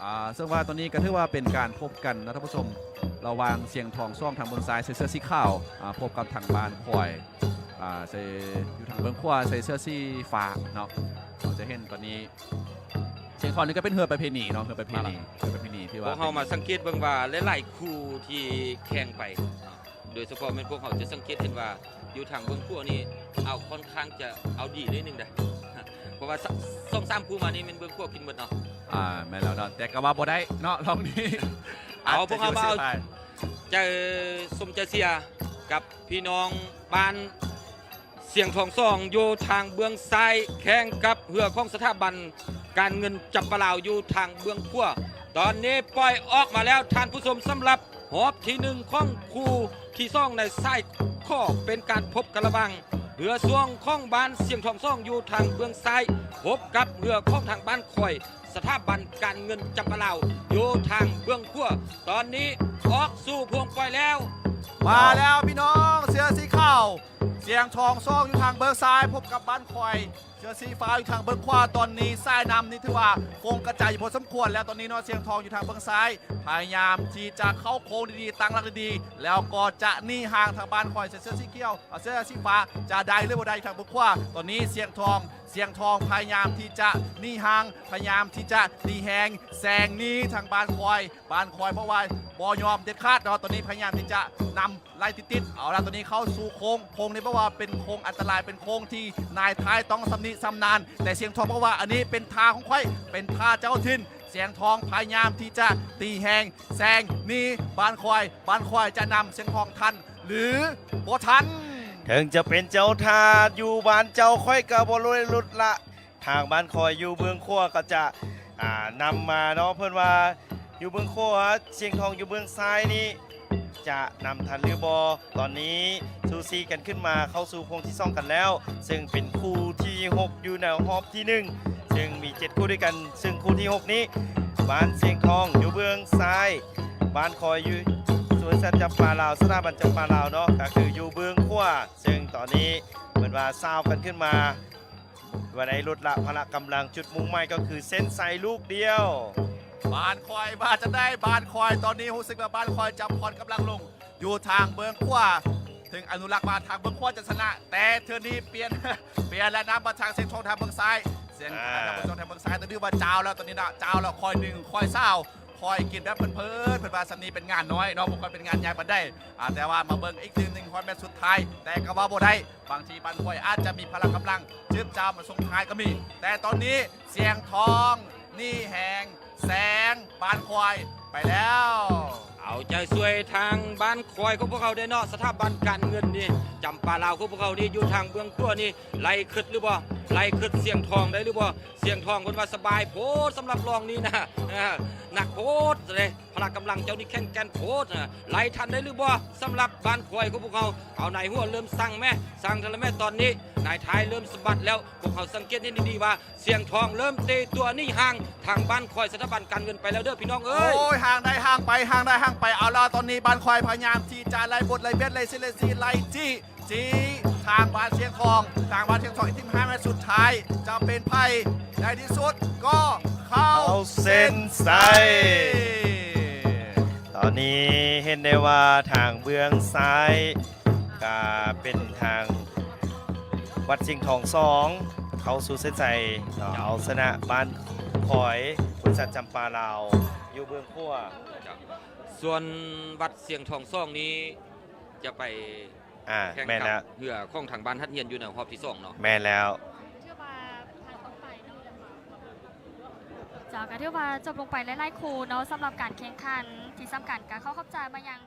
ອ່າ ເຊິ່ງວ່າຕອນນີ້ກໍຖືວ່າເປັນການພົບກັນເນາະທ່ານຜູ້ຊົມ ລະຫວ່າງຊຽງທອງສອງທາງເບື້ອງຊ້າຍໃສ່ເສື້ອສີຂາວ ອ່າ ພົບກັບທາງບ້ານຄວາຍ ອ່າ ໃສ່ ຢູ່ທາງເບື້ອງຂວາໃສ່ເສື້ອສີຟ້າເນາະ. ເຮົາຈະເຫັນຕອນນີ້ ຊຽງທອງນີ້ກໍເປັນເຮືອປະເພນີເນາະ ເຮືອປະເພນີ ເຮືອປະເພນີທີ່ວ່າ ພວກເຮົາມາສັງເກດເບິ່ງວ່າຫຼາຍໆຄູ່ທີ່ແຂ່ງໄປ ໂດຍສະເພາະແມ່ນພວກເຮົາຈະສັງເກດເຫັນວ່າ ຢູ່ທາງເບື້ອງຂວານີ້ ເອົາ ຄ່ອນຂ້າງຈະເອົາດີໜ້ອຍໜຶ່ງເດ້ ເພາະວ່າສ- ສອງສາມຄູ່ມານີ້ແມ່ນເບື້ອງຂວາກິນໝົດເນາະ. ອ່າ ແມ່ນແລ້ວເນາະ ແຕ່ກໍວ່າບໍ່ໄດ້ເນາະ ລອບນີ້ ເອົາ ພວກເຮົາມາເອົາໃຈຊົມໃຈເຊຍກັບພີ່ນ້ອງບ້ານຊຽງທອງສອງ ຢູ່ທາງເບື້ອງຊ້າຍ ແຂ່ງກັບເຮືອຂອງສະຖາບັນການເງິນຈຳປາລາວ ຢູ່ທາງເບື້ອງຂວາ. ຕອນນີ້ປ່ອຍອອກມາແລ້ວທ່ານຜູ້ຊົມ ສຳລັບ ຮອບທີໜຶ່ງຂອງຄູ່ທີສອງໃນສາຍຂໍ ເປັນການພົບກັນລະຫວ່າງເຮືອຊ່ວງຂອງບ້ານຊຽງທອງສອງ ຢູ່ທາງເບື້ອງຊ້າຍ ພົບກັບເຮືອຂອງທາງບ້ານຄວາຍ ສະຖາບັນການເງິນຈຳປາລາວ ຢູ່ທາງເບື້ອງຂວາ. ຕອນນີ້ອອກສູ່ພວງປ່ອຍແລ້ວ ມາແລ້ວພີ່ນ້ອງ ເສື້ອສີຂາວ ຊຽງທອງສອງ ຢູ່ທາງເບື້ອງຊ້າຍ ພົບກັບບ້ານຄວາຍ ເສື້ອສີຟ້າຢູ່ທາງເບື້ອງຂວາ. ຕອນນີ້ສາຍນຳນີ້ຖືວ່າຟົງກະຈາຍຢູ່ພໍສົມຄວນແລ້ວ ຕອນນີ້ເນາະ. ຊຽງທອງຢູ່ທາງເບື້ອງຊ້າຍ ພະຍາຍາມທີ່ຈະເຂົ້າໂຄ້ງດີໆ ຕັ້ງຫຼັກດີໆ ແລ້ວກໍຈະໜີຫ່າງທາງບ້ານຄວາຍ ເສື້ອ ເສື້ອສີຂຽວ ເອີ ເສື້ອສີຟ້າ ຈະໄດ້ຫຼືບໍ່ໄດ້ຢູ່ທາງເບື້ອງຂວາ. ຕອນນີ້ຊຽງທອງ ຊຽງທອງພະຍາຍາມທີ່ຈະໜີຫ່າງ ພະຍາຍາມທີ່ຈະຕີແຮງແຊງໜີທາງບ້ານຄວາຍ ບ້ານຄວາຍ ເພາະວ່າບໍ່ຍອມເດັດຂາດເນາະ. ຕອນນີ້ພະຍາຍາມທີ່ຈະນຳ ໄລ່ຕິດໆ ເອົາລະ ຕອນນີ້ເຂົ້າສູ່ໂຄ້ງ ໂຄ້ງນີ້ແບບວ່າເປັນໂຄ້ງອັນຕະລາຍ ເປັນໂຄ້ງທີ່ນາຍທ້າຍຕ້ອງຊຳນິຊຳນານ ແຕ່ຊຽງທອງບອກວ່າ ອັນນີ້ເປັນທ່າຂອງຂ້ອຍ ເປັນທ່າເຈົ້າຖິ່ນ. ຊຽງທອງພະຍາຍາມທີ່ຈະຕີແຮງແຊງໜີບ້ານຄວາຍ ບ້ານຄວາຍຈະນຳຊຽງທອງທັນ ຫຼື ບໍ່ທັນ. ເຖິງຈະເປັນເຈົ້າທ່າຢູ່ບ້ານເຈົ້າ ຂ້ອຍກໍບໍ່ໄດ້ຫຼຸດລະ ທາງບ້ານຄວາຍຢູ່ເບື້ອງຂວາກໍຈະ ອ່າ ນຳມາເນາະ ເພິ່ນວ່າຢູ່ເບື້ອງຂວາ ຊຽງທອງຢູ່ເບື້ອງຊ້າຍນີ້ ຈະນຳທັນຫຼືບໍ່? ຕອນນີ້ສູສີກັນຂຶ້ນມາເຂົ້າສູ່ໂຄ້ງທີສອງກັນແລ້ວ ເຊິ່ງເປັນຄູ່ທີຫົກຢູ່ໃນຮອບທີໜຶ່ງ ເຊິ່ງມີເຈັດຄູ່ດ້ວຍກັນ ເຊິ່ງຄູ່ທີຫົກນີ້ ບ້ານຊຽງທອງຢູ່ເບື້ອງຊ້າຍ ບ້ານຄວາຍຢູ່ສວນສັດຈຳປາລາວ ສະຖາບັນຈຳປາລາວເນາະ ກໍຄືຢູ່ເບື້ອງຂວາ ເຊິ່ງຕອນນີ້ເພິ່ນວ່າຊາວກັນຂຶ້ນມາ ວ່າໄດ້ລົດລະພະລະກຳລັງ ຈຸດມຸ່ງໝາຍກໍຄືເສັ້ນໄຊລູກດຽວ. ບ້ານຄວາຍວ່າຈັ່ງໃດ? ບ້ານຄວາຍຕອນນີ້ຮູ້ສຶກວ່າບ້ານຄວາຍຈະຜ່ອນກຳລັງລົງ ຢູ່ທາງເບື້ອງຂວາ ເຖິງອະນຸລັກວ່າທາງເບື້ອງຂວາຈະຊະນະ ແຕ່ເທື່ອນີ້ປ່ຽນ ປ່ຽນແລ້ວນຳມາທາງຊຽງທອງທາງເບື້ອງຊ້າຍ ຊຽງ ອ່າ ທາງເບື້ອງຂວາທາງເບື້ອງຊ້າຍ ແຕ່ຖືວ່າຈາວແລ້ວຕອນນີ້ເນາະ ຈາວແລ້ວ ຄ່ອຍໜຶ່ງ ຄ່ອຍຊາວ ຄ່ອຍກິນແບບເພີນໆ ເພິ່ນວ່າສ່ຳນີ້ເປັນງານນ້ອຍເນາະ ບໍ່ຄ່ອຍເປັນງານໃຫຍ່ປານໃດ. ອ່າ ແຕ່ວ່າມາເບິ່ງອີກທີໜຶ່ງ ຮ້ອຍແມັດສຸດທ້າຍ ແຕ່ກໍວ່າບໍ່ໄດ້ ບາງທີບ້ານຄວາຍອາດຈະມີພະລະກຳລັງຈືບຈາວມາສົ່ງທ້າຍກໍມີ ແຕ່ຕອນນີ້ຊຽງທອງໜີແຮງແຊງບ້ານຄວາຍໄປແລ້ວ. ເອົາໃຈຊ່ວຍທາງບ້ານຄວາຍຂອງພວກເຮົາແດ່ເນາະ ສະຖາບັນການເງິນນີ້ ຈຳປາລາວຂອງພວກເຮົານີ້ ຢູ່ທາງເບື້ອງຂວານີ້ ໄລ່ຂຶ້ນຫຼືບໍ່? ໄລ່ຂຶ້ນຊຽງທອງໄດ້ຫຼືບໍ່? ຊຽງທອງເພິ່ນວ່າສະບາຍໂພດສຳລັບລອງນີ້ນະ ເອີ ໜັກໂພດເດ້ ພະລະກຳລັງເຈົ້ານີ້ແຂງແກ່ນໂພດນະ ໄລ່ທັນໄດ້ຫຼືບໍ່? ສຳລັບບ້ານຄວາຍຂອງພວກເຮົາ ເອົານາຍຫົວເລີ່ມສັ່ງແມ້ ສັ່ງທັນລະແມ້ ຕອນນີ້ນາຍທ້າຍເລີ່ມສະບັດແລ້ວ ພວກເຮົາສັງເກດເຫັນດີໆວ່າ ຊຽງທອງເລີ່ມເຕະຕົວໜີຫ່າງ ທາງບ້ານຄວາຍສະຖາບັນການເງິນໄປແລ້ວເດີພີ່ນ້ອງເອີຍ. ໂອ້ຍ ຫ່າງໄດ້ຫ່າງໄປ ຫ່າງໄດ້ຫ່າງໄປ ເອົາລະ ຕອນນີ້ບ້ານຄວາຍພະຍາຍາມທີ່ຈະໄລ່ບົດໄລ່ເບັດໄລ່ຊິໄລ່ສີໄລ່ຈີ້ ຈີ້ທາງບ້ານຊຽງທອງ ທາງບ້ານຊຽງທອງ ອີກທີມຫ້າແມັດສຸດທ້າຍ ຈະເປັນໃຜ ໃນທີ່ສຸດກໍເຂົ້າເສັ້ນໄຊ. ຕອນນີ້ເຫັນໄດ້ວ່າທາງເບື້ອງຊ້າຍ ກະເປັນທາງວັດຊຽງທອງສອງ ເຂົ້າສູ່ເສັ້ນໄຊເນາະ ເອົາຊະນະບ້ານຄອຍ ບໍລິສັດຈຳປາລາວ ຢູ່ເບື້ອງຂວາ. ສ່ວນວັດຊຽງທອງສອງນີ້ຈະໄປ ອ່າ ແຂ່ງ ແມ່ນແລ້ວ ກັບເຮືອຂອງທາງບ້ານຮັດຮຽນຢູ່ໃນຮອບທີສອງເນາະ. ແມ່ນແລ້ວ ຖືວ່າຜ່ານຕົກໄປເນາະ. ເຈົ້າ ກໍຖືວ່າຈົບລົງໄປຫຼາຍໆຄູ່ເນາະ ສຳລັບການແຂ່ງຂັນ ທີ່ສຳຄັນກໍຂໍຂອບໃຈມາຍັງ